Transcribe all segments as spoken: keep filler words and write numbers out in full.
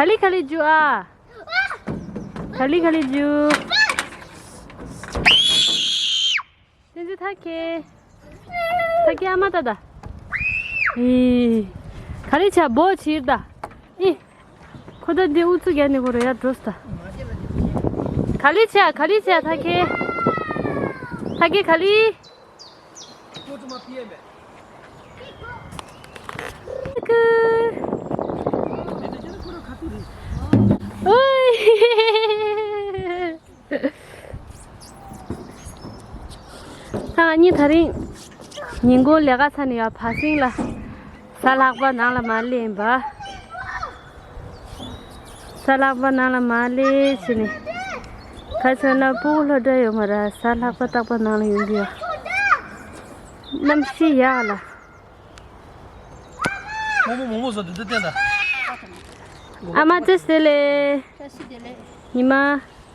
ག་ལེ་ག་ལེ་རྒྱུགས་ཨ། ག་ལེ་ག་ལེ་རྒྱུགས། བསྟན་འཛིན་ཐ་ཁེ། ཐ་ཁེ་ཨ་མ་ད་ད། ཨི། ག་ལེ་བྱས་འབོ་ཕྱིར་ད། ཨི། ཁོ་ད་འདི་ཨུ་ཚུགས་རྒྱག་ནས་ཁོ་རོ་ཡར་འགྲོ་སོང་ད། ག་ལེ་བྱས་ག་ལེ་བྱས་ཐ་ཁེ། ཐ་ཁེ་ག་ལེ། ཀུ། ཨོའི། ད་ང་གཉིས་དེ་རིང་ཉིན་གུང་ལས་ཀ་ཚར་ནས་ཡར་བར་སེང་ལ། གཟའ་ལྷག་པ་ནང་ལ་མར་སླེབས་ཡིན་པ། གཟའ་ལྷག་པ་ནང་ལ་མར་སླེབས་བྱས་ནས། ག་ཚོད་ན་སྤུ་གུ་སློབ་གྲྭ་ཡོད་མ་རེད། གཟའ་ལྷག་པ་རྟག་པར་ནང་ལ་ཡོང་གི་ཡོད། གནམ་གཤིས་ཡག་ལ། མོག་མོག་མོག་མོག་བཟོ་དུས་འདི་བསྟན་དང་། ཨ་མ་བཀྲ་ཤིས་བདེ་ལེགས། བཀྲ་ཤིས་བདེ་ལེགས། ཉི་མ།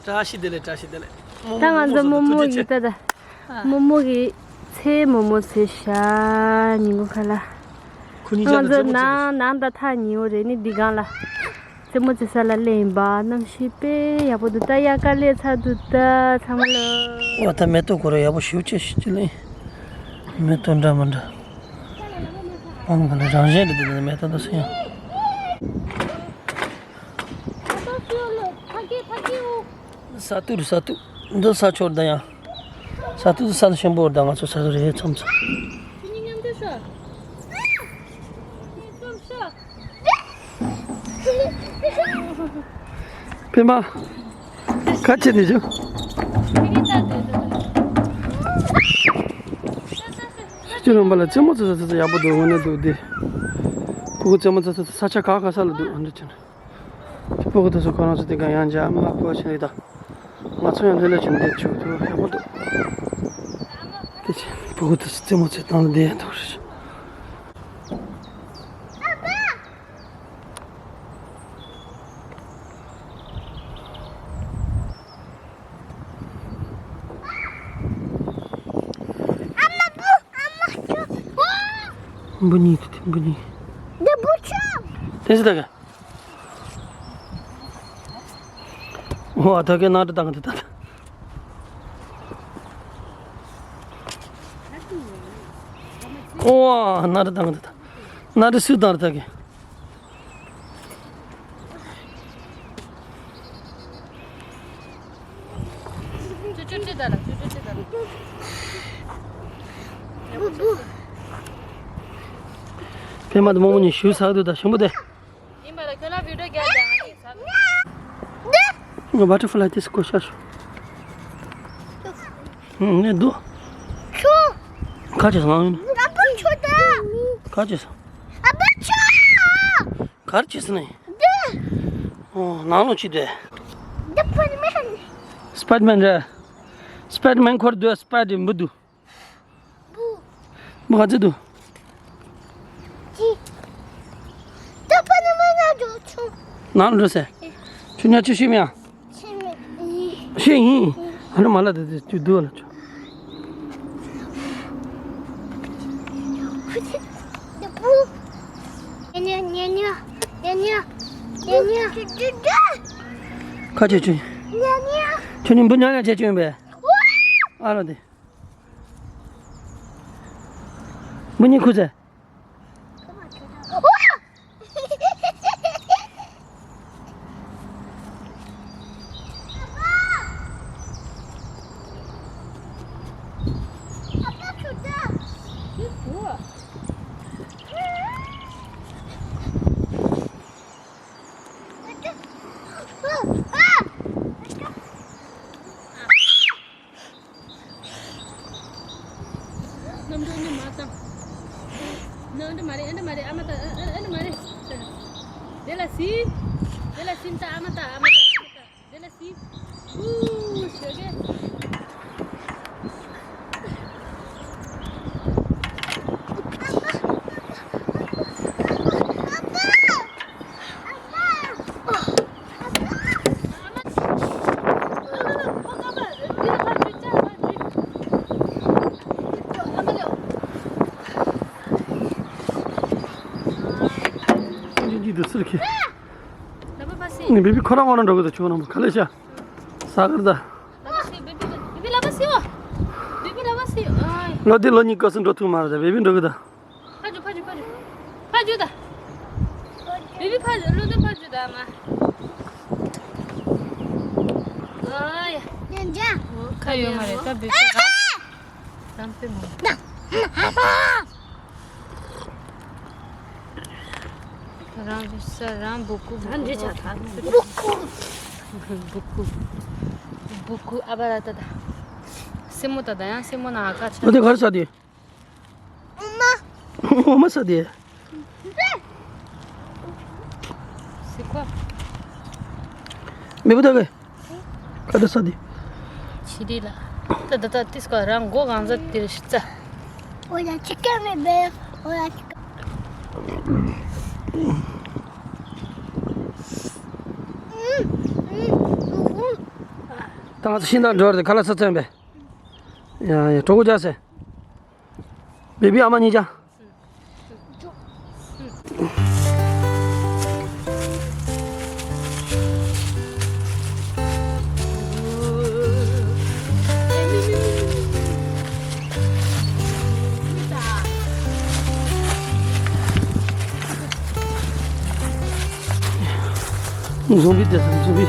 བཀྲ་ཤིས་བདེ་ལེགས། བཀྲ་ཤིས་བདེ་ལེགས། ད་ང་ཚོ་མོག་མོག་གི་ད་ད། མོག་མོག་གི་ཚེ་མོག་མོག་ཚེ་ཤ་ཉིན་གུང་ཁ་ལ། ཁོ་གཉིས་ང་ཚོ་ནང་ནང་ད་ཐག་ཉེ་བོ་རེད་ནི་འདི་སྒང་ལ། རྩེད་མོ་རྩེ་ས་ལ་སླེབས་ཡིན་པ། གནམ་གཤིས་དཔེ་ཡག་པོ་འདུག་ད་དབྱར་ཁ་སླེབས་ཚར་འདུག་ད་ཚང་མ་ལོ། འོ་ད་མེ་ཏོག་ཁོ་ར་ཡག་པོ་ཞེ་པོ་ཅིག་ཅིག་ལེན། མེ་ཏོག་འདྲ་མི་འདྲ། སྤང་ག་ལ་རང་བཞིན་འདྲ་འདུག་མེ་ཏོག་འདུག་སེ་ཡང་། ས་ཏུ་རུ་ས་ཏུ། འདི་ས་ཆོར་ད་ཡང་། ས་ཏུ་ས་ཆེན་པོ་ད་ང་ཚོ་ས་ཏུ་རེད་མཚམས་མཚམས། པད་མ། ཁ་ཆེ་དེ་ཆུ། ཆུ་རོང་པ་ལ་རྩེད་མོ་རྩེ་ས་རྩེ་ས་ཡག་པོ་འདུག་དངོས་གནས་འདུག་འདི། ཕྲུ་གུ་རྩེད་མོ་རྩེ་ས་ས་ཆ་ག་ག་ས་ལ་འདུག་ཨ་འདྲ་ཆེ་ན། ཕྲུ་གུ་དེ་ཚོ་ཁོ་རང་ཚོ་དེ་ག་ཡང་འཇགས་མ་པོ་ཆེ་རེད་ད། ང་ཚོ་ཡང་ལྷོད་ལྷོད་བྱས་ནས་བསྡད་ཆོག་ཐུབ་ཡག་པོ་འདུག་དེ་ཆེ་ཕྲུ་གུ་དེ་ཚོ་རྩེད་མོ་རྩེ་སྟངས་ལ་བསྡད་ཡག་འདུག་རེད། འབུ་གཉིས་དེ་འབུ་གཉིས། འདི་འབུ་ཆུང་། དེ་ཚོ་ད་ག་ཨོ་ད་ག་ནང་དུ་བཏང་གི་འདུག་ད། ཨོ་ནང་དུ་བཏང་གི་འདུག་ད། ནང་དུ་སུས་བཏང་རེད་ད་ག་པད་མ་དང་རྨོ་མོ་གཉིས་ཞུ་ཚར་འདུག་ད་ཞིམ་པོ་དེ། ཡིན་པ་ལ་ཁྱོད་ལ་བི་ཌིའོ་རྒྱག་རྒྱག་ང་ནི་ས། ང་བ་ཊར་ཕ་ལའི་དེ་སྐོར་ཤ་ཤོ། ཨུ་ནས་འདུག་ཆུ། ཁ་ཅིག་སང་། ཨ་པ་ཆུ་ད། ཁ་ཅིག་སང་། ཨ་པ་ཆུ། གར་ཅིག་སང་ནས། འདི། ཨོ་ནང་ལོགས་ཅིག་དེ། འདི་སྤའི་ཌར་མེན། སྤའི་ཌར་མེན་རེད། སྤའི་ཌར་མེན་འཁོར་འདུག་སྤའི་ཌར་མེན་འདུག་བུ། མ་ག་ཚོད་འདུག་ཅི། ད་པ་ན་མ་ན་འགྲོ་ཆུང་། ནང་འགྲོ་ཟེར། ཆུ་ཉག་ཆུ་ཤི་མིང་། ཤི་མིང་། ཤི་ཡིན། ཨ་ནི་མ་ལ་དེ་དེ་དུས་འདུག་ལ་ཆུ། ཁ་ཆེ་ཆུ། ཁྱོད་ནི་འབུ་ཉག་ཉག་བྱེད་ཆུ་ཡིན་པས། ཨ་ལ་དེ། མི་གཉིས་ཁུ་ཚེ། ནམ་འགྲོ་ནི་མ་བཏང་། ནི་འདི་མ་རེད། འདི་མ་རེད། ཨ་མ་ད་འདི་མ་རེད། དེ་ལ་སི། དེ་ལ་སི་ད་ཨ་མ་ད་ཨ་མ་ད་ཨ་མ་ད་དེ་ལ་སི། ཨུ་ཞོ་གེ། འདི་འདི་ཟེར་གི། ལ་པ་པ། ནི་བེ་བི་ཁོ་རང་ཁོ་རང་འགྲོ་གི་འདུག་ཁྱོད་རང་ག་ལེ་ཤ། ས་གར་ད། ལ་པ་སི་བེ་བི་བེ་བི་ལ་པ་སི་ཨོ། བེ་བི་ལ་པ་སི་ཨོ། ལོ་དེ་ལོ་གཉིས་སྐབས་སུ་འགྲོ་ཐུབ་མ་རེད་ད་བེ་བི་འགྲོ་གི་ད། ཕ་ཇུ་ཕ་ཇུ་ཕ་ཇུ། ཕ་ཇུ་ད། བེ་བི་ཕ་ཇུ་ལོ་དེ་ཕ་ཇུ་ད་མ། ཨ་ཡ། ཁ་ཡོད་མ་རེད་ད་བེ་བི་ད། རང་པེ་མོ། རང་རེ་ས་རང་བུ་ཀུ་རང་རེ་ཆ་ཐག་བུ་ཀུ། བུ་ཀུ། བུ་ཀུ་ཨ་བ་ར་ཏ་ད། སེ་མོ་ཏ་ད་ཡང་སེ་མོ་ན་ཨ་ཀ་ཆ། ཨོ་དེ་ག་རེ་ས་དེ། ཨོ་མ། ཨོ་མ་ས་དེ། སི་ཁོ། མེ་བུ་ད་གེ། ཁ་ཏ་ས་དེ། ཆི་རི་ལ། ད་ད་ད་ཏིས་ཀ་རང་མགོ་གང་ཟ་དེ་རེ་ཤི་ཙ། ཨོ་ཡ་ཅི་ཀ་མེ་བེ། ཨོ་ཡ་ཅི་ཀ། ད་ང་ཚོ་ཤིང་རྟ་འགྲོ་རེད་ཁ་ལག་ས་ཚན་པས། ཡ་ཡ་གྲོགས་པོ་ཅག་སེ། བེ་བི་ཨ་མ་གཉིས་ཅག་ཛོམ་བི་དེ་ཟེར་ཛོམ་བི།